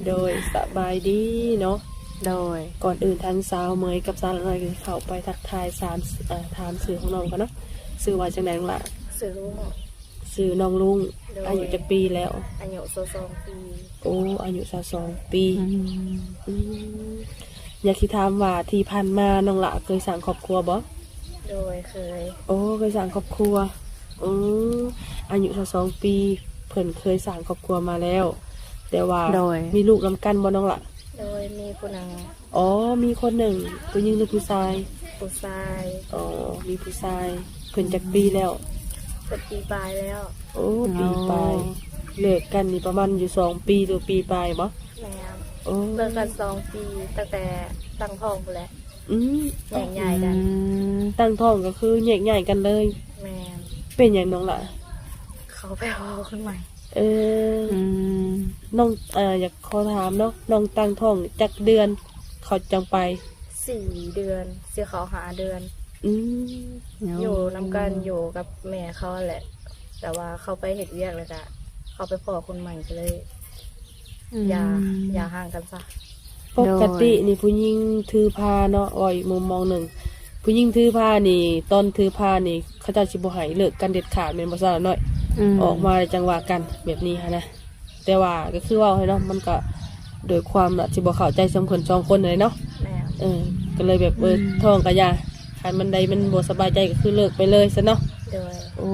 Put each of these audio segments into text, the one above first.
ໂດຍ ສະບາຍດີເນາະ. ໂດຍ ກ່ອນອື່ນທາງສາວເມຍກັບສາວລານ້ອຍກໍເຂົ້າໄປທັກທາຍ ສາມ ເອີ ຖາມຊື່ຂອງນ້ອງກ່ອນເນາະ. ຊື່ວ່າຈັ່ງໃດນ້ອງຫຼ້າ? ຊື່ລຸ້ງ. ຊື່ນ້ອງລຸ້ງ. ໂດຍ ອາຍຸຈັກປີແລ້ວ? ອາຍຸຊາວສອງປີ. ໂອ້ ອາຍຸຊາວສອງປີ. ອືມ ອືມ ຢາກຊິຖາມວ່າທີ່ຜ່ານມານ້ອງຫຼ້າເຄີຍສ້າງຄອບຄົວບໍ່? ໂດຍ ເຄີຍ. ໂອ້ ເຄີຍສ້າງຄອບຄົວ. ອືມ ອາຍຸຊາວສອງປີ ເພິ່ນເຄີຍສ້າງຄອບຄົວມາແລ້ວ ແຕ່ວ່າ ໂດຍ ມີລູກນຳກັນບໍ່ນ້ອງຫຼ້າ? ໂດຍ ມີຜູ້ໜຶ່ງ. ອໍ ມີຄົນໜຶ່ງ. ຜູ້ຍິງຫຼືຜູ້ຊາຍ? ຜູ້ຊາຍ. ອໍ ມີຜູ້ຊາຍ. ເພິ່ນຈັກປີແລ້ວ? ເພິ່ນປີປາຍແລ້ວ. ໂອ້ ປີປາຍ. ອໍ ເລີກກັນນີ້ປະມານຢູ່ສອງປີຫຼືປີປາຍບໍ່? ແມ່ນ. ໂອ້ ເລີກກັນສອງປີ ຕັ້ງແຕ່ຕັ້ງທ້ອງພຸ້ນແຫຼະ. ອືມ ແຍກຍ້າຍກັນ. ອືມ ຕັ້ງທ້ອງກໍຄືແຍກຍ້າຍກັນເລີຍ. ແມ່ນ. ເປັນຫຍັງນ້ອງຫຼ້າ? ເຂົາໄປພໍ້ຄົນໃໝ່. ເອີ ອືມ ນ້ອງ ເອີ ຢາກຂໍຖາມເນາະ ນ້ອງຕັ້ງທ້ອງຈັກເດືອນເຂົາຈັ່ງໄປ? ສີ່ເດືອນ ຊິເຂົ້າຫ້າເດືອນ. ອືມ ໂອ້ ຢູ່ນຳກັນ ຢູ່ກັບແມ່ເຂົາຫັ້ນແຫຼະ ແຕ່ວ່າເຂົາໄປເຮັດວຽກ ແລ້ວກະເຂົາໄປພໍ້ຄົນໃໝ່ ກໍເລີຍ ອືມ ຢ່າ ຢ່າຮ້າງກັນຊະ. ປົກກະຕິນີ້ຜູ້ຍິງຖືພາເນາະ ເວົ້າອີກມຸມມອງໜຶ່ງ ຜູ້ຍິງຖືພານີ້ ຕອນຖືພານີ້ ເຂົາເຈົ້າຊິບໍ່ໃຫ້ເລີກກັນເດັດຂາດ ແມ່ນບໍ່ສາວລານ້ອຍ? ອືມ ອອກມາແລ້ວຈັ່ງວ່າກັນ ແບບນີ້ຫັ້ນນະ. ແຕ່ວ່າກໍຄືເວົ້າຫັ້ນເນາະ ມັນກໍໂດຍຄວາມອາດຊິບໍ່ເຂົ້າໃຈສ່ຳເພິ່ນສອງຄົນຫັ້ນແຫຼະເນາະ. ແມ່ນ. ເອີ ກໍເລີຍແບບ ເອີ ອືມ ທ້ອງກໍຢ່າ ຄັນມັນໃດມັນບໍ່ສະບາຍໃຈກໍຄືເລີກໄປເລີຍຊັ້ນເນາະ. ໂດຍ. ໂອ້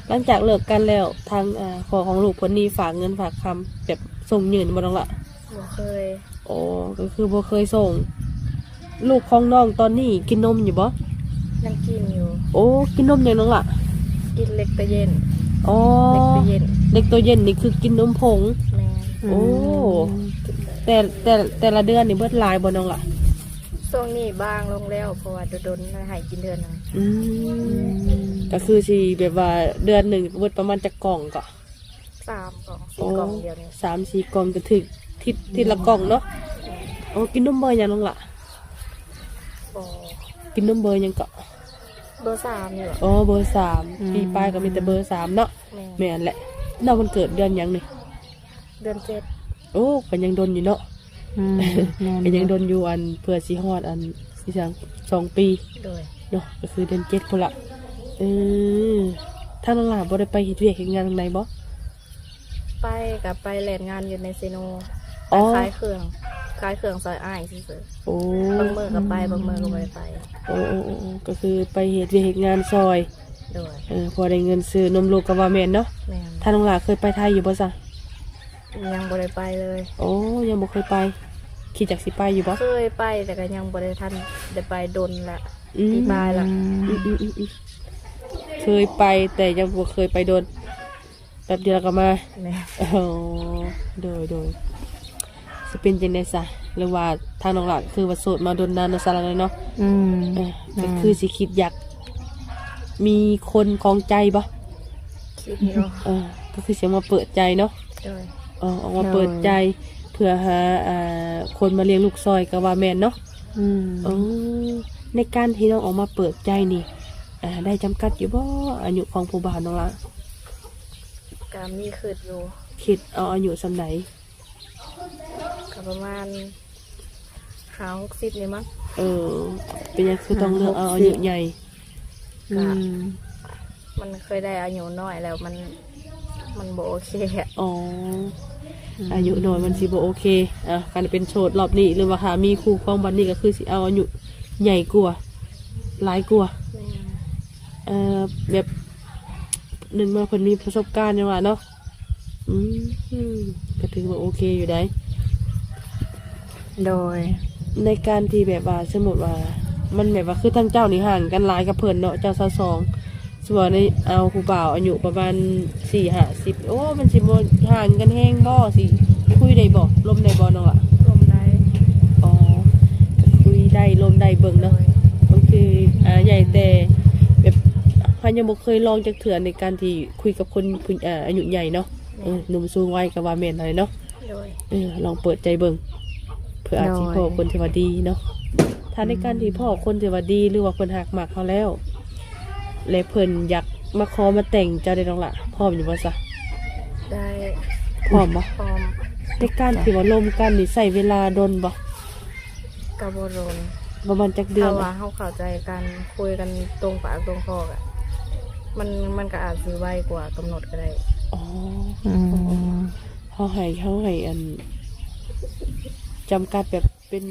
ຫຼັງຈາກເລີກກັນແລ້ວ ທາງ ອ່າ ພໍ່ຂອງລູກເພິ່ນນີ້ຝາກເງິນຝາກຄຳ ແບບສົ່ງຍື່ນບໍ່ນ້ອງລະ? ບໍ່ເຄີຍ. ອໍ ກໍຄືບໍ່ເຄີຍສົ່ງ. ລູກຂອງນ້ອງຕອນນີ້ກິນນົມຢູ່ບໍ່? ຍັງກິນຢູ່. ໂອ້ ກິນນົມຫຍັງນ້ອງລະ? ກິນເລັກໂຕເຢັນ. ອໍ ເລັກໂຕເຢັນ. ເລັກໂຕເຢັນນີ້ຄືກິນນົມຜົງ? ແມ່ນ. ໂອ້ ອືມ ແຕ່ ແຕ່ ແຕ່ລະເດືອນນີ້ເບິດຫຼາຍບໍ່ນ້ອງລະ? ຊ່ວງນີ້ບາງລົງແລ້ວ ເພາະວ່າດົນໆໃຫ້ກິນເທື່ອໜຶ່ງ. ອືມ ອືມ ກໍຄືຊິແບບວ່າເດືອນໜຶ່ງເບິດປະມານຈັກກ່ອງເກາະ? ສາມກ່ອງ ສີ່ກ່ອງດຽວນີ້. ໂອ້ ສາມສີ່ກ່ອງກໍຖືກ ທິດ ທິດລະກ່ອງເນາະ. ແມ່ນ. ໂອ້ ກິນນົມເບີຫຍັງນ້ອງລະ? ບໍ່ ກິນນົມເບີຫຍັງເກາະ? ເບີສາມນີ້ແຫຼະ. ໂອ້ ເບີສາມ. ອືມ ປີປາຍກໍມີແຕ່ເບີສາມເນາະ. ແມ່ນ. ແມ່ນແຫຼະ. ນ້ອງເພິ່ນເກີດເດືອນຫຍັງນີ້? ເດືອນເຈັດ. ໂອ້ ກໍຍັງດົນຢູ່ເນາະ. ອືມ ແມ່ນ ກໍຍັງດົນຢູ່ ອັນ ເພື່ອຊິຮອດ ອັນ ອີຫຍັງ ສອງປີ. ໂດຍ. ເນາະ ກໍຄືເດືອນເຈັດພຸ້ນລະ. ເອີ ທາງນ້ອງຫຼ້າບໍ່ໄດ້ໄປເຮັດວຽກເຮັດງານທາງໃດບໍ່? ໄປ ກໍໄປແລ່ນງານຢູ່ໃນເຊໂນ. ອໍ ໄປຂາຍເຄື່ອງ ຂາຍເຄື່ອງຊ່ອຍອ້າຍຊື່ໆ. ໂອ້ ບາງມື້ກໍໄປ ບາງມື້ກໍບໍ່ໄດ້ໄປ. ໂອ້ ໂອ້ ໂອ້ ກໍຄືໄປເຮັດວຽກເຮັດງານຊ່ອຍ. ໂດຍ. ເອີ ພໍໄດ້ເງິນຊື້ນົມລູກກໍວ່າແມ່ນເນາະ. ແມ່ນ. ທາງນ້ອງຫຼ້າເຄີຍໄປໄທຢູ່ບໍ່ຊະ? ຍັງບໍ່ໄດ້ໄປເລີຍ. ໂອ້ ຍັງບໍ່ເຄີຍໄປ. ຄິດຢາກຊິໄປຢູ່ບໍ່? ເຄີຍໄປ ແຕ່ກໍຍັງບໍ່ໄດ້ທັນໄດ້ໄປດົນລະ. ອືມ ປີປາຍລະ. ອືມ ອືມ ອືມ ອືມ ເຄີຍໄປ ແຕ່ຍັງບໍ່ເຄີຍໄປດົນ. ແປັບດຽວລະກໍມາ. ແມ່ນ. ໂອ້ ໂດຍ ໂດຍ. ຊິເປັນຈັ່ງໃດຊະ ຫຼືວ່າທາງນ້ອງຫຼ້າກໍຄືວ່າໂສດມາດົນນານເນາະ ສາວລະນ້ອຍເນາະ. ອືມ ເອີ ແມ່ນ. ກໍຄືຊິຄິດຢາກມີຄົນຄອງໃຈບໍ່? ຄິດຢູ່. ເອີ ກໍຄືຊິອອກມາເປີດໃຈເນາະ. ໂດຍ. ເອີ ອອກມາເປີດໃຈ ໂດຍ ເພື່ອຫາ ອ່າ ຄົນມາລ້ຽງລູກຊ່ອຍກໍວ່າແມ່ນເນາະ. ອືມ ເອີ ໃນການທີ່ນ້ອງອອກມາເປີດໃຈນີ້ ອ່າ ໄດ້ຈຳກັດຢູ່ບໍ່ ອາຍຸຂອງຜູ້ບ່າວນ້ອງລະ? ກໍມີຄິດຢູ່. ຄິດເອົາອາຍຸສ່ຳໃດ? ກໍປະມານຫ້າຫົກສິບນີ້ມັ້ງ. ເອີ ເປັນຫຍັງຄືຕ້ອງເລືອກເອົາອາຍຸໃຫຍ່? ກໍ ອືມ ມັນເຄີຍໄດ້ອາຍຸນ້ອຍແລ້ວ ມັນ ມັນບໍ່ໂອເຄອະ. ອໍ ອືມ ອາຍຸນ້ອຍມັນຊິບໍ່ໂອເຄ. ອ່າ ຄັນເປັນໂສດລອບນີ້ ຫຼືວ່າຖ້າມີຄູ່ຄອງບັດນີ້ ກໍຄືຊິເອົາອາຍຸໃຫຍ່ກວ່າ ຫຼາຍກວ່າ. ແມ່ນ. ເອີ ແບບ ໜຶ່ງມາເພິ່ນມີປະສົບການຫຍັງວ່າເນາະ. ອືມ ກໍຖືວ່າໂອເຄຢູ່ໃດ໋. ໂດຍ. ໃນການທີ່ແບບວ່າ ສົມມຸດວ່າ ມັນແບບວ່າ ຄືທາງເຈົ້ານີ້ຫ່າງກັນຫຼາຍກັບເພິ່ນເນາະ ເຈົ້າຊາວສອງ ສົມມຸດວ່າ ເອົາຜູ້ບ່າວອາຍຸປະມານສີ່ຫ້າສິບ ໂອ້ ມັນຊິບໍ່ຫ່າງກັນແຮງບໍ່? ຊິຄຸຍໄດ້ບໍ່? ລົມໄດ້ບໍ່ນ້ອງລະ? ລົມໄດ້. ອໍ ກໍຄຸຍໄດ້ ລົມໄດ້ເບິ່ງເນາະ. ໂດຍ. ບາງທີ ອ່າ ໃຫຍ່ແຕ່ແບບ ເຮົາຍັງບໍ່ເຄີຍລອງຈັກເທື່ອໃນການທີ່ຄຸຍກັບຄົນຜູ້ ອ່າ ອາຍຸໃຫຍ່ເນາະ. ແມ່ນ. ເອີ ໜຸ່ມສູງໄວກໍວ່າແມ່ນຫັ້ນແຫຼະເນາະ. ໂດຍ. ເອີ ລອງເປີດໃຈເບິ່ງ ເພື່ອອາດຊິພໍ້ ໂດຍ ຄົນທີ່ວ່າດີເນາະ. ຖ້າໃນການທີ່ ອືມ ພໍ້ຄົນທີ່ວ່າດີ ຫຼືວ່າເພິ່ນຮັກມັກເຮົາແລ້ວ ແລະ ເພິ່ນຢາກມາຂໍມາແຕ່ງ ເຈົ້າໄດ້ນ້ອງລະ ພ້ອມຢູ່ບໍ່ຊະ? ໄດ້. ພ້ອມບໍ່? ພ້ອມ. ໃນການທີ່ວ່າລົມກັນນີ້ໃຊ້ເວລາດົນບໍ່? ກໍບໍ່ດົນ. ປະມານຈັກເດືອນ? ຖ້າວ່າເຮົາເຂົ້າໃຈກັນ ຄຸຍກັນຕົງປາກຕົງຄໍກະ ມັນ ມັນກໍອາດຊິໄວກວ່າກຳນົດກໍໄດ້. ອໍ ອືມ ເຮົາໃຫ້ ເຮົາໃຫ້ອັນ ຈຳກັດແບບເປັນ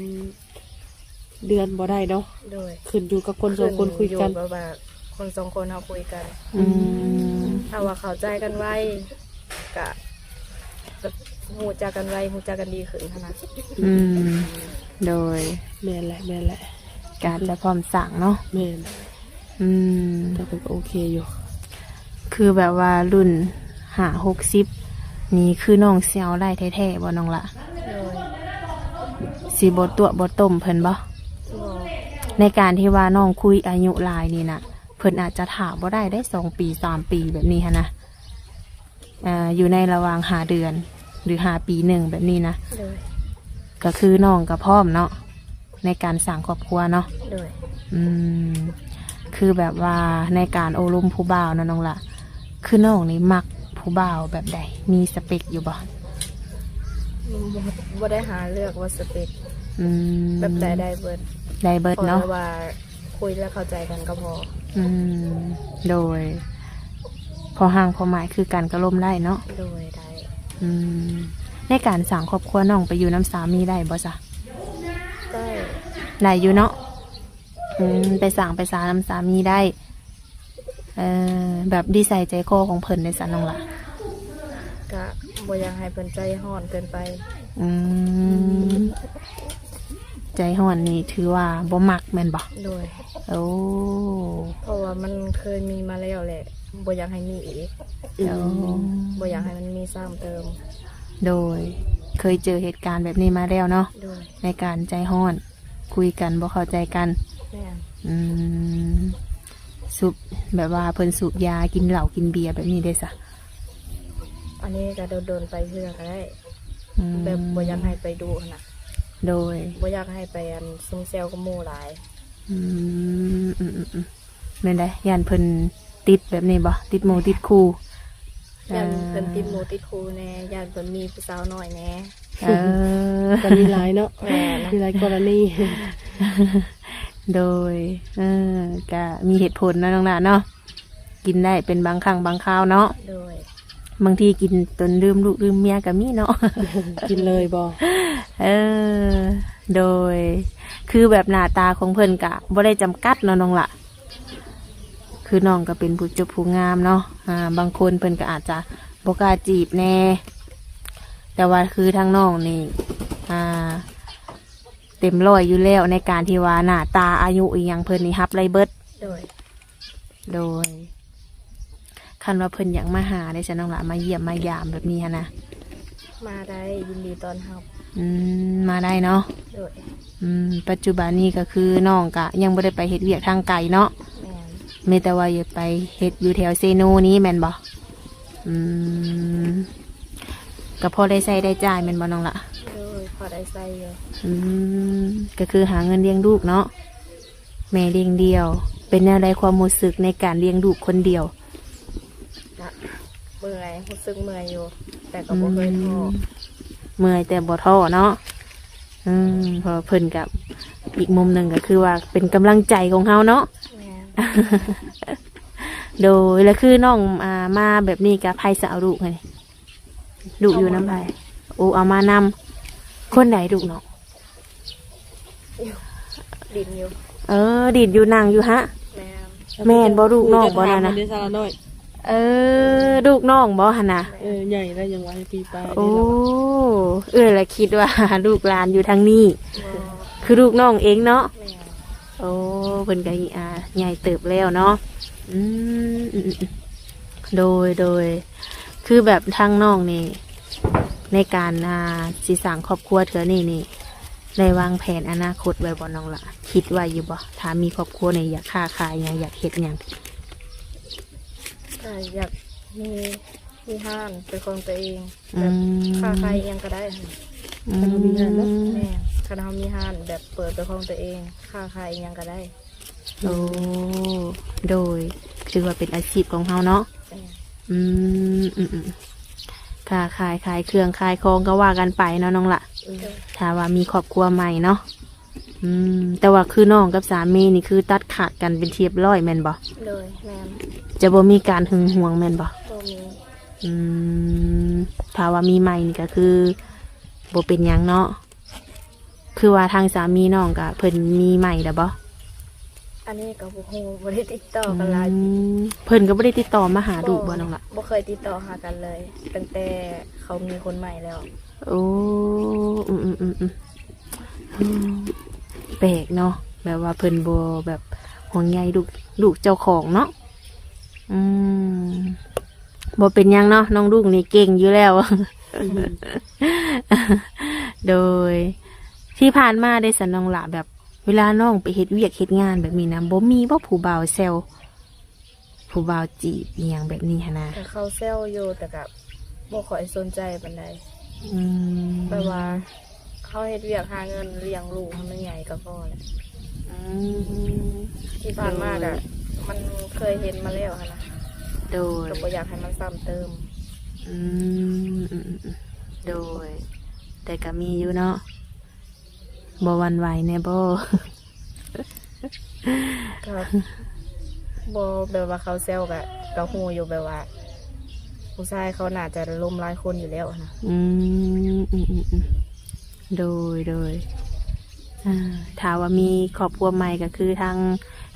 ເດືອນບໍ່ໄດ້ເນາະ. ໂດຍ. ຂຶ້ນຢູ່ກັບຄົນສອງຄົນຄຸຍກັນ. ຂຶ້ນຢູ່ກັບວ່າຄົນສອງຄົນເຮົາຄຸຍກັນ. ອືມ ຖ້າວ່າເຂົ້າໃຈກັນໄວ ກະ ກະຮູ້ຈັກກັນໄວ ຮູ້ຈັກກັນດີຂຶ້ນຫັ້ນນະ. ອືມ ໂດຍ. ແມ່ນແຫຼະ ແມ່ນແຫຼະ. ກະຈະພ້ອມສ້າງເນາະ. ແມ່ນ. ອືມ ແຕ່ເພິ່ນກໍໂອເຄຢູ່. ຄືແບບວ່າລຸ້ນຫ້າຫົກສິບນີ້ ຄືນ້ອງຊິເອົາໄດ້ແທ້ໆບໍ່ນ້ອງລະ? ໂດຍ. ຊິບໍ່ຕົວະບໍ່ຕົ້ມເພິ່ນບໍ່? ບໍ່. ໃນການທີ່ວ່ານ້ອງຄຸຍອາຍຸຫຼາຍນີ້ນະ ເພິ່ນອາດຈະຖ້າບໍ່ໄດ້ເດ້ ສອງປີ ສາມປີ ແບບນີ້ຫັ້ນນະ. ເອີ ຢູ່ໃນລະຫວ່າງຫ້າເດືອນ ຫຼື ຫ້າປີໜຶ່ງ ແບບນີ້ນະ. ໂດຍ. ກໍຄືນ້ອງກໍພ້ອມເນາະ ໃນການສ້າງຄອບຄົວເນາະ. ໂດຍ. ອືມ ຄືແບບວ່າໃນການໂອ້ລົມຜູ້ບ່າວເນາະນ້ອງລະ ຄືນ້ອງນີ້ມັກຜູ້ບ່າວແບບໃດ? ມີສະເປັກຢູ່ບໍ່? ບໍ່ ບໍ່ໄດ້ຫາເລືອກວ່າສະເປັກ. ອືມ ແບບໃດໄດ້ເບິດ. ໄດ້ເບິດເນາະ. ຂໍແຕ່ວ່າ ຄຸຍແລ້ວເຂົ້າໃຈກັນກໍພໍ. ອືມ ໂດຍ. ພໍຮ່າງພໍໝາຍຄືກັນກໍລົມໄດ້ເນາະ. ໂດຍ ໄດ້. ອືມ ໃນການສ້າງຄອບຄົວ ນ້ອງໄປຢູ່ນຳສາມີໄດ້ບໍ່ຊະ? ໄດ້. ໄດ້ຢູ່ເນາະ. ອືມ ໄປສ້າງໄປສານຳສາມີໄດ້. ເອີ ແບບນິໄສໃຈຄໍຂອງເພິ່ນເດຊະນ້ອງລະ? ກະບໍ່ຢາກໃຫ້ເພິ່ນໃຈຮ້ອນເກີນໄປ. ອືມ ໃຈຮ້ອນນີ້ຖືວ່າບໍ່ມັກແມ່ນບໍ່? ໂດຍ. ໂອ້ ເພາະວ່າມັນເຄີຍມີມາແລ້ວແຫຼະ ບໍ່ຢາກໃຫ້ມີອີກ. ໂອ້ ບໍ່ຢາກໃຫ້ມັນມີຊ້ຳເຕີມ. ໂດຍ. ເຄີຍເຈີເຫດການແບບນີ້ມາແລ້ວເນາະ. ໂດຍ. ໃນການໃຈຮ້ອນ ຄຸຍກັນບໍ່ເຂົ້າໃຈກັນ. ແມ່ນ. ອືມ ສູບ ແບບວ່າເພິ່ນສູບຢາ ກິນເຫຼົ້າ ກິນເບຍແບບນີ້ເດ້ຊະ? ອັນນີ້ກໍດົນໆໄປເທື່ອກໍໄດ້. ອືມ ແບບບໍ່ຢາກໃຫ້ໄປດຸຫັ້ນນະ. ໂດຍ. ບໍ່ຢາກໃຫ້ໄປອັນຊຸມແຊວກັບໝູ່ຫຼາຍ. ອືມ ອືມໆໆ ແມ່ນໃດ ຢ້ານເພິ່ນຕິດແບບນີ້ບໍ່? ຕິດໝູ່ຕິດຄູ່. ຢ້ານເພິ່ນ ເອີ ຕິດໝູ່ຕິດຄູ່ແດ່ ຢ້ານເພິ່ນມີຜູ້ສາວນ້ອຍແດ່. ເອີ ກໍມີຫຼາຍເນາະ. ແມ່ນ. ມີຫຼາຍກໍລະນີ. ໂດຍ. ເອີ ກະມີເຫດຜົນເນາະນ້ອງຫຼ້າເນາະ ກິນໄດ້ເປັນບາງຄັ້ງບາງຄາວເນາະ. ໂດຍ. ບາງທີກິນຈົນລືມລູກລືມເມຍກໍມີເນາະ. ກິນເລີຍບໍ່? ເອີ ໂດຍ. ຄືແບບໜ້າຕາຂອງເພິ່ນກະບໍ່ໄດ້ຈຳກັດເນາະນ້ອງຫຼ້າ. ຄືນ້ອງກໍເປັນຜູ້ຈົບຜູ້ງາມເນາະ ອ່າ ບາງຄົນເພິ່ນກໍອາດຈະບໍ່ກ້າຈີບແດ່ ແຕ່ວ່າຄືທາງນ້ອງນີ້ ອ່າ ເຕັມຮ້ອຍຢູ່ແລ້ວ ໃນການທີ່ວ່າໜ້າຕາ ອາຍຸອີ່ຫຍັງເພິ່ນນີ້ຮັບໄດ້ເບິດ. ໂດຍ. ໂດຍ. ຄັນວ່າເພິ່ນຢາກມາຫາເດ້ຊະນ້ອງຫຼ້າ ມາຢ້ຽມມາຢາມແບບນີ້ຫັ້ນນະ? ມາໄດ້ ຍິນດີຕ້ອນຮັບ. ອືມ ມາໄດ້ເນາະ. ໂດຍ. ອືມ ປັດຈຸບັນນີ້ກໍຄືນ້ອງກະຍັງບໍ່ໄດ້ໄປເຮັດວຽກທາງໄກເນາະ. ແມ່ນ. ມີແຕ່ວ່າຢາກໄປເຮັດຢູ່ແຖວເຊໂນນີ້ແມ່ນບໍ່? ອືມ ກໍພໍໄດ້ໃຊ້ໄດ້ຈ່າຍແມ່ນບໍ່ນ້ອງລະ? ໂດຍ ພໍໄດ້ໃຊ້ຢູ່. ອືມ ກໍຄືຫາເງິນລ້ຽງລູກເນາະ. ແມ່ລ້ຽງດ່ຽວ ເປັນແນວໃດຄວາມຮູ້ສຶກໃນການລ້ຽງລູກຄົນດຽວ? ກະເມື່ອຍ ຮູ້ສຶກເມື່ອຍຢູ່ ແຕ່ກໍບໍ່ເຄີຍທໍ້. ອືມ ເມື່ອຍແຕ່ບໍ່ທໍ້ເນາະ. ອືມ ເພາະວ່າເພິ່ນກໍ ອີກມຸມໜຶ່ງກໍຄືວ່າເປັນກຳລັງໃຈຂອງເຮົາເນາະ. ແມ່ນ. ໂດຍ ແລ້ວຄືນ້ອງ ອ່າ ມາແບບນີ້ກະໃຜຊິເອົາລູກໃຫ້? ລູກຢູ່ນຳໃຜ? ໂອ້ ເອົາມານຳ. ຄົນໃດລູກນ້ອງ? ດິນຢູ່. ເອີ ດິນຢູ່ ນັ່ງຢູ່ຫະ. ແມ່ນ. ແມ່ນບໍ່ ລູກນ້ອງບໍ່ນັ້ນນະ? ເອີ ເອີ ລູກນ້ອງບໍ່ຫັ້ນນະ? ເອີ ໃຫຍ່ແລ້ວຍັງວ່າໃຫ້ປີປາຍ. ໂອ້ ເອື້ອຍລະຄິດວ່າລູກຫຼານຢູ່ທາງນີ້. ບໍ່. ຄືລູກນ້ອງເອງເນາະ. ແມ່ນ. ໂອ້ ເພິ່ນກໍ ອ່າ ໃຫຍ່ເຕີບແລ້ວເນາະ. ອືມ ອືມ ອືມ ໂດຍ ໂດຍ. ຄືແບບທາງນ້ອງນີ້ ໃນການ ອ່າ ຊິສ້າງຄອບຄົວເທື່ອນີ້ນີ້ ໄດ້ວາງແຜນອະນາຄົດໄວ້ບໍ່ນ້ອງລະ? ຄິດໄວ້ຢູ່ບໍ່? ຖ້າມີຄອບຄົວນີ້ ຢາກຄ້າຂາຍຫຍັງ? ຢາກເຮັດຫຍັງ? ກໍຢາກມີ ມີຮ້ານເປັນຂອງຕົວເອງ. ອືມ ແບບຄ້າຂາຍອີ່ຫຍັງກໍໄດ້. ອືມ ຄັນເຮົາມີຮ້ານເນາະ. ແມ່ນ. ຄັນເຮົາມີຮ້ານແບບເປີດເປັນຂອງຕົວເອງ ຄ້າຂາຍອີ່ຫຍັງກໍໄດ້. ໂອ້ ໂດຍ ຖືວ່າເປັນອາຊີບຂອງເຮົາເນາະ. ແມ່ນ. ອືມ ອືມ ອືມ. ຄ້າຂາຍ ຂາຍເຄື່ອງຂາຍຂອງກໍວ່າກັນໄປເນາະນ້ອງຫຼ້າ. ໂດຍ ຖ້າວ່າມີຄອບຄົວໃໝ່ເນາະ. ອືມ ແຕ່ວ່າຄືນ້ອງກັບສາມີນີ້ຄືຕັດຂາດກັນເປັນທີ່ຮຽບຮ້ອຍແມ່ນບໍ່? ໂດຍ ແມ່ນ. ຈະບໍ່ມີການຫຶງຫວງແມ່ນບໍ່? ບໍ່ມີ. ອືມ ຖ້າວ່າມີໃໝ່ນີ້ກໍຄືບໍ່ເປັນຫຍັງເນາະ. ຄືວ່າທາງສາມີນ້ອງກະເພິ່ນມີໃໝ່ແລ້ວບໍ່? ອັນນີ້ກໍບໍ່ຮູ້ ບໍ່ໄດ້ຕິດຕໍ່ກັນຫຼາຍປີ. ອືມ ເພິ່ນກໍບໍ່ໄດ້ຕິດຕໍ່ມາຫາລູກບໍ່ນ້ອງຫຼ້າ? ບໍ່ເຄີຍຕິດຕໍ່ຫາກັນເລີຍ ຕັ້ງແຕ່ເຂົາມີຄົນໃໝ່ແລ້ວ. ໂອ້ ອືມໆໆໆ ອືມ ແປກເນາະ ແບບວ່າເພິ່ນບໍ່ແບບຫ່ວງໃຍລູກ ລູກເຈົ້າຂອງເນາະ. ອືມ ບໍ່ເປັນຫຍັງເນາະ ນ້ອງລຸງນີ້ເກັ່ງຢູ່ແລ້ວ. ໂດຍ ທີ່ຜ່ານມາເດ້ຊັ້ນນ້ອງຫຼ້າ ແບບເວລານ້ອງໄປເຮັດວຽກເຮັດງານແບບນີ້ນະ ບໍ່ມີບໍ່ຜູ້ບ່າວແຊວ ຜູ້ບ່າວຈີບອີ່ຫຍັງແບບນີ້ຫັ້ນນະ? ກໍເຂົາແຊວຢູ່ ແຕ່ກໍບໍ່ຄ່ອຍສົນໃຈປານໃດ. ອືມ ແບບວ່າ ເຮົາເຮັດວຽກຫາເງິນລ້ຽງລູກໃຫ້ມັນໃຫຍ່ກໍພໍແຫຼະ. ອືມ ທີ່ຜ່ານມາກໍ ໂດຍ ມັນເຄີຍເຫັນມາແລ້ວຫັ້ນນະ. ໂດຍ ກໍບໍ່ຢາກໃຫ້ມັນຊ້ຳເຕີມ. ອືມ ອືມໆໆ ໂດຍ ແຕ່ກໍມີຢູ່ເນາະ ບໍ່ຫວັ່ນໄຫວແດ່ບໍ່? ກໍບໍ່ ແບບວ່າເຂົາແຊວກໍ ກໍຮູ້ຢູ່ ແບບວ່າຜູ້ຊາຍເຂົາໜ້າຈະລົມຫຼາຍຄົນຢູ່ແລ້ວນະ. ອືມ ອືມໆໆ ໂດຍ ໂດຍ ອ່າ ຖ້າວ່າມີຄອບຄົວໃໝ່ກໍຄືທາງ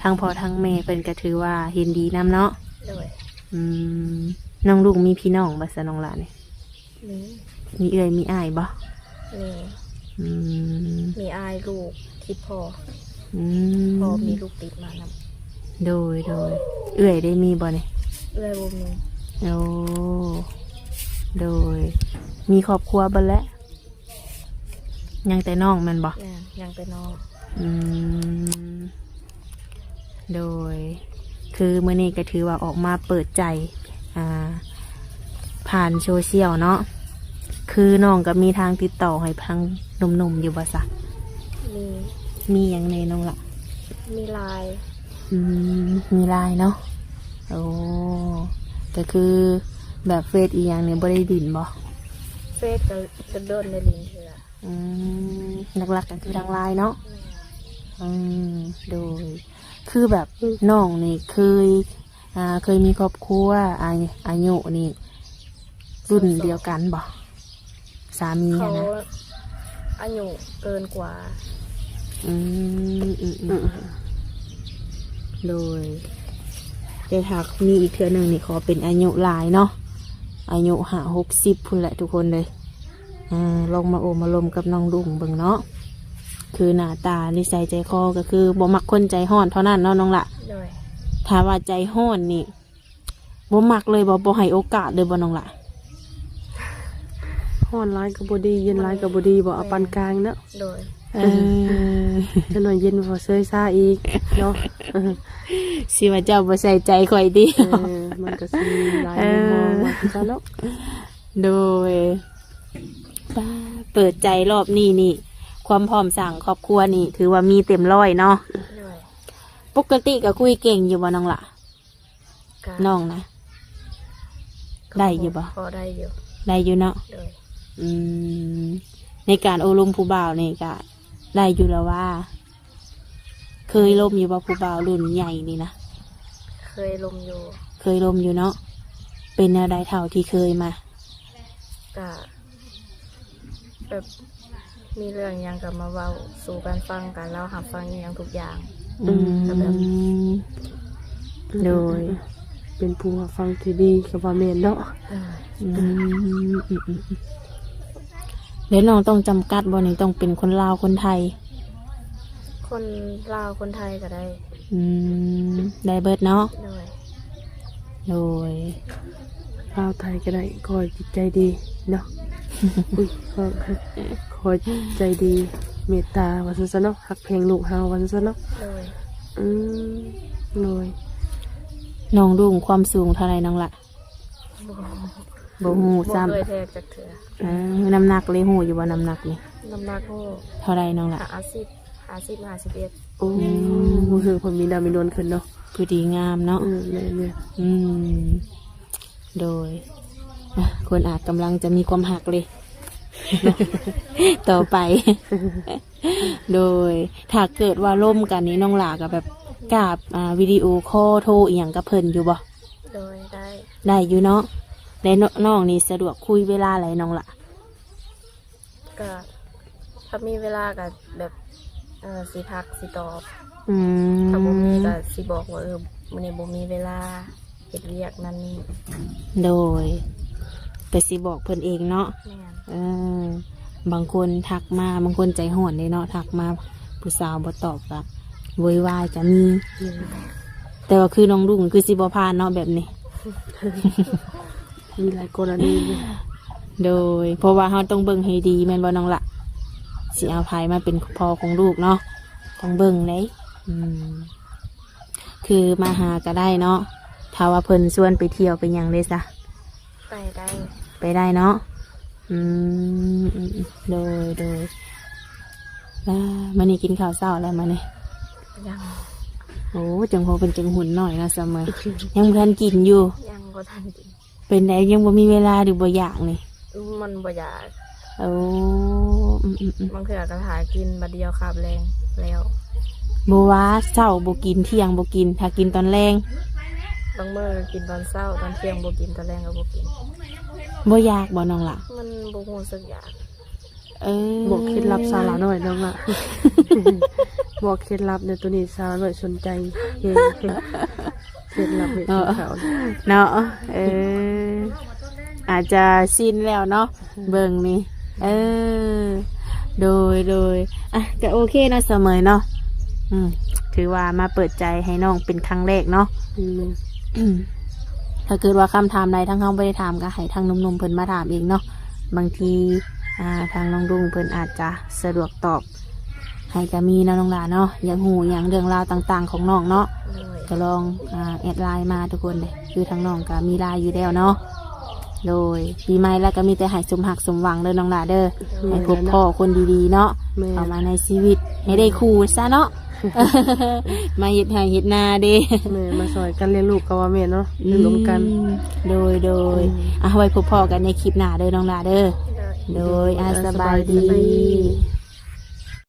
ທາງພໍ່ທາງແມ່ເພິ່ນກໍຖືວ່າເຫັນດີນຳເນາະ. ໂດຍ ອືມ ນ້ອງລຸງມີພີ່ນ້ອງບໍ່ຊະນ້ອງຫຼ້ານີ້? ມີ ມີເອື້ອຍມີອ້າຍບໍ່? ມີ ອືມ ມີອ້າຍລູກຕິດພໍ່. ອືມ ພໍ່ມີລູກຕິດມານຳ. ໂດຍ ໂດຍ ເອື້ອຍໄດ້ມີບໍ່ນີ້? ເອື້ອຍບໍ່ມີ. ໂອ້ ໂດຍ ມີຄອບຄົວເບິດແລ້ວ ຍັງແຕ່ນ້ອງແມ່ນບໍ່? ຍັງ ຍັງແຕ່ນ້ອງ. ອືມ ໂດຍ ຄືມື້ນີ້ກໍຖືວ່າອອກມາເປີດໃຈ ອ່າ ຜ່ານໂຊຊຽວເນາະ ຄືນ້ອງກໍມີທາງຕິດຕໍ່ໃຫ້ທາງໜຸ່ມໆຢູ່ບໍ່ຊະ? ມີ. ມີຫຍັງແດ່ນ້ອງຫຼ້າ? ມີ LINE. ອືມ ມີ LINE ເນາະ. ໂອ້ ກໍຄືແບບເຟສອີ່ຫຍັງນີ້ບໍ່ໄດ້ຫຼິ້ນບໍ່? ເຟສກໍດົນໆໄດ້ຫຼິ້ນເທື່ອ. ອືມ ຫຼັກໆກໍຄືທາງ LINE ເນາະ. ແມ່ນ. ອືມ ໂດຍ ຄືແບບ ອືມ ນ້ອງນີ້ເຄີຍ ອ່າ ເຄີຍມີຄອບຄົວ ອາ ອາຍຸນີ້ລຸ້ນດຽວກັນບໍ່? ສາມີຫັ້ນນະ ເຂົາອາຍຸເກີນກວ່າ. ອືມ ອືມໆ ອືມ ໂດຍ ແຕ່ຖ້າມີອີກເທື່ອໜຶ່ງນີ້ ຂໍເປັນອາຍຸຫຼາຍເນາະ ອາຍຸຫ້າຫົກສິບພຸ້ນແຫຼະທຸກຄົນເອີຍ. ອ່າ ລອງມາໂອ້ມາລົມກັບນ້ອງລຸງເບິ່ງເນາະ ຄືໜ້າຕານິໄສໃຈຄໍກໍຄືບໍ່ມັກຄົນໃຈຮ້ອນເທົ່ານັ້ນເນາະນ້ອງຫຼ້າ. ໂດຍ ຖ້າວ່າໃຈຮ້ອນນີ້ບໍ່ມັກເລີຍບໍ່? ບໍ່ໃຫ້ໂອກາດເລີຍບໍ່ນ້ອງຫຼ້າ? ຮ້ອນຫຼາຍກໍບໍ່ດີ ເຢັນຫຼາຍກໍບໍ່ດີບໍ່? ເອົາປານກາງເນາະ. ໂດຍ ເອີ ຈັກໜ້ອຍເຢັນບໍ່ເຊີຍຊາອີກເນາະ. ຊິວ່າເຈົ້າບໍ່ໃສ່ໃຈຂ້ອຍຕິ? ເອີ ມັນກໍຊິມີຫຼາຍມຸມມອງວ່າຊັ້ນເນາະ. ໂດຍ ປ້າ ເປີດໃຈລອບນີ້ນີ້ ຄວາມພ້ອມສ້າງຄອບຄົວນີ້ຖືວ່າມີເຕັມຮ້ອຍເນາະ. ໂດຍ ປົກກະຕິກໍຄຸຍເກັ່ງຢູ່ບໍ່ນ້ອງຫຼ້າ? ກະ ນ້ອງນະ ກໍ ໄດ້ຢູ່ບໍ່? ພໍໄດ້ຢູ່. ໄດ້ຢູ່ເນາະ. ໂດຍ ອືມ ໃນການໂອ້ລົມຜູ້ບ່າວນີ້ກະໄດ້ຢູ່ແລ້ວຫວາ? ເຄີຍລົມຢູ່ບໍ່ຜູ້ບ່າວລຸ້ນໃຫຍ່ນີ້ນະ? ເຄີຍລົມຢູ່. ເຄີຍລົມຢູ່ເນາະ. ເປັນແນວໃດເທົ່າທີ່ເຄີຍມາ? ກະແບບມີເລື່ອງຫຍັງກໍມາເວົ້າສູ່ກັນຟັງ ກະລາວຮັບຟັງອີ່ຫຍັງທຸກຢ່າງ. ອືມ ກໍແບບ ໂດຍ ເປັນຜູ້ຮັບຟັງທີ່ດີກໍວ່າແມ່ນເນາະ. ເອີ ອືມ ອືມໆ ແລ້ວນ້ອງຕ້ອງຈຳກັດບໍ່ນີ້ ຕ້ອງເປັນຄົນລາວຄົນໄທ? ຄົນລາວຄົນໄທກໍໄດ້. ອືມ ໄດ້ເບິດເນາະ. ໂດຍ ໂດຍ ລາວໄທກໍໄດ້ ຂໍໃຫ້ຈິດໃຈດີເນາະ. ອຸ້ຍ ຂໍ ຂໍໃຫ້ຈິດໃຈດີ ເມດຕາວ່າຊັ້ນຊະເນາະ ຮັກແພງລູກເຮົາວ່າຊັ້ນຊະເນາະ. ໂດຍ ອືມ ໂດຍ ນ້ອງລຸງຄວາມສູງເທົ່າໃດນ້ອງຫຼ້າ? ບໍ່ ບໍ່ຮູ້ຊ້ຳ ບໍ່ເຄີຍແທກຈັກເທື່ອ. ເອີ ນ້ຳໜັກເລີຍ ຮູ້ຢູ່ບໍ່ນ້ຳໜັກນີ້? ນ້ຳໜັກຮູ້. ເທົ່າໃດນ້ອງຫຼ້າ? ຫ້າສິບ ຫ້າສິບ ຫ້າສິບເອັດ. ໂອ້ ອືມ ຮູ້ສຶກເພິ່ນມີນ້ຳມີນວນຂຶ້ນເນາະ ຜູ້ດີງາມເນາະ. ເອີ ແມ່ນໆ ອືມ ໂດຍ ອ່ະ ຄົນອາດກຳລັງຈະມີຄວາມຮັກເລີຍ ຕໍ່ໄປ ໂດຍ ຖ້າເກີດວ່າລົມກັນນີ້ ນ້ອງຫຼ້າກໍແບບກາບ ອ່າ ວິດີໂອຄໍໂທອີ່ຫຍັງກັບເພິ່ນຢູ່ບໍ່? ໂດຍ ໄດ້ ໄດ້ຢູ່ເນາະ. ແລະ ນ້ອງນີ້ສະດວກຄຸຍເວລາໃດ ນ້ອງຫຼ້າ? ກະຖ້າມີເວລາກະແບບ ເອີ ຊິທັກ ຊິຕອບ. ອືມ ຖ້າບໍ່ມີກະຊິບອກວ່າ ເອີ ມື້ນີ້ບໍ່ມີເວລາ ເຮັດວຽກນັ້ນນີ້. ໂດຍ ກະຊິບອກເພິ່ນເອງເນາະ. ແມ່ນ ເອີ ບາງຄົນທັກມາ ບາງຄົນໃຈຮ້ອນເດ້ເນາະ ທັກມາ ຜູ້ສາວບໍ່ຕອບກະໂວຍວາຍກະມີ. ແມ່ນ ແຕ່ວ່າຄືນ້ອງລຸ້ງຄືຊິບໍ່ຜ່ານເນາະແບບນີ້. ມີຫຼາຍກໍລະນີຢູ່. ໂດຍ ເພາະວ່າເຮົາຕ້ອງເບິ່ງໃຫ້ດີແມ່ນບໍ່ ນ້ອງຫຼ້າ? ຊິເອົາໃຜມາເປັນພໍ່ຂອງລູກເນາະ ຕ້ອງເບິ່ງເດ້. ອືມ ຄືມາຫາກໍໄດ້ເນາະ ຖ້າວ່າເພິ່ນຊວນໄປທ່ຽວໄປຫຍັງເດ້ຊະ? ໄປໄດ້ ໄປໄດ້ເນາະ. ອືມ ໂດຍ ໂດຍ. ອ່າ ມື້ນີ້ກິນເຂົ້າເຊົ້າແລ້ວມື້ນີ້? ຍັງ. ໂອ້ ຈັ່ງພໍເປັນຈັ່ງຫຸ່ນໜ້ອຍເນາະ ສະເໝີ ຍັງບໍ່ທັນກິນຢູ່? ຍັງບໍ່ທັນກິນ. ເປັນໃດ ຍັງບໍ່ມີເວລາ ຫຼືບໍ່ຢາກນີ້? ມັນບໍ່ຢາກ. ໂອ້ ອືມໆໆ ບາງເທື່ອກໍຖ້າກິນບາດດຽວຄາບແລງແລ້ວ. ບໍ່ວ່າເຊົ້າບໍ່ກິນ ທ່ຽງບໍ່ກິນ ຖ້າກິນຕອນແລງ? ບາງມື້ກໍກິນຕອນເຊົ້າ ຕອນທ່ຽງບໍ່ກິນ ຕອນແລງກໍບໍ່ກິນ. ບໍ່ຢາກບໍ່ ນ້ອງຫຼ້າ? ມັນບໍ່ຮູ້ສຶກຢາກ. ເອີ ບອກເຄັດລັບສາວຫຼ້ານ້ອຍ ນ້ອງຫຼ້າ ບອກເຄັດລັບແດ່ ໂຕນີ້ສາວຫຼ້ານ້ອຍສົນໃຈເຮັດ ເຄັດລັບເຮັດ ເອີ ກິນເຂົ້າເນາະ. ເອີ ອາດຈະຊິນແລ້ວເນາະ ເບິ່ງນີ້. ເອີ ໂດຍ ໂດຍ. ອ່ະ ກະໂອເຄເນາະ ສະເໝີເນາະ. ອືມ ຖືວ່າມາເປີດໃຈໃຫ້ນ້ອງເປັນຄັ້ງແລກເນາະ. ອືມ ຖ້າເກີດວ່າຄຳຖາມໃດທາງເຮົາບໍ່ໄດ້ຖາມ ກໍໃຫ້ທາງໜຸ່ມໆເພິ່ນມາຖາມເອງເນາະ. ບາງທີ ອ່າ ທາງນ້ອງລຸ້ງເພິ່ນອາດຈະສະດວກຕອບໃຫ້ກໍມີເນາະ ນ້ອງຫຼ້າເນາະ. ຢາກຮູ້ຫຍັງເລື່ອງລາວຕ່າງໆຂອງນ້ອງເນາະ ໂດຍ ກໍລອງ ອ່າ ແອັດໄລນ໌ມາທຸກຄົນເດ້ ຄືທາງນ້ອງກໍມີໄລນ໌ຢູ່ແລ້ວເນາະ. ໂດຍ ປີໃໝ່ແລ້ວກໍມີແຕ່ໃຫ້ສົມຮັກສົມຫວັງເດີ ນ້ອງຫຼ້າເດີ. ໂດຍ ໃຫ້ພົບພໍ້ຄົນດີໆເນາະ ແມ່ນ ເຂົ້າມາໃນຊີວິດ ໃຫ້ໄດ້ຄູ່ຊະເນາະ ມາເຮັດໄຮ່ເຮັດນາເດ້. ແມ່ນ ມາຊ່ອຍກັນລ້ຽງລູກກໍວ່າແມ່ນເນາະ ຢູ່ຮ່ວມກັນ. ອືມ ໂດຍ ໂດຍ. ອືມ ອ່ະ ໄວ້ພົບພໍ້ກັນໃນຄລິບໜ້າເດີ ນ້ອງຫຼ້າເດີ. ໂດຍ ໂດຍ ອ່າ ສະບາຍດີ ສະບາຍດີ.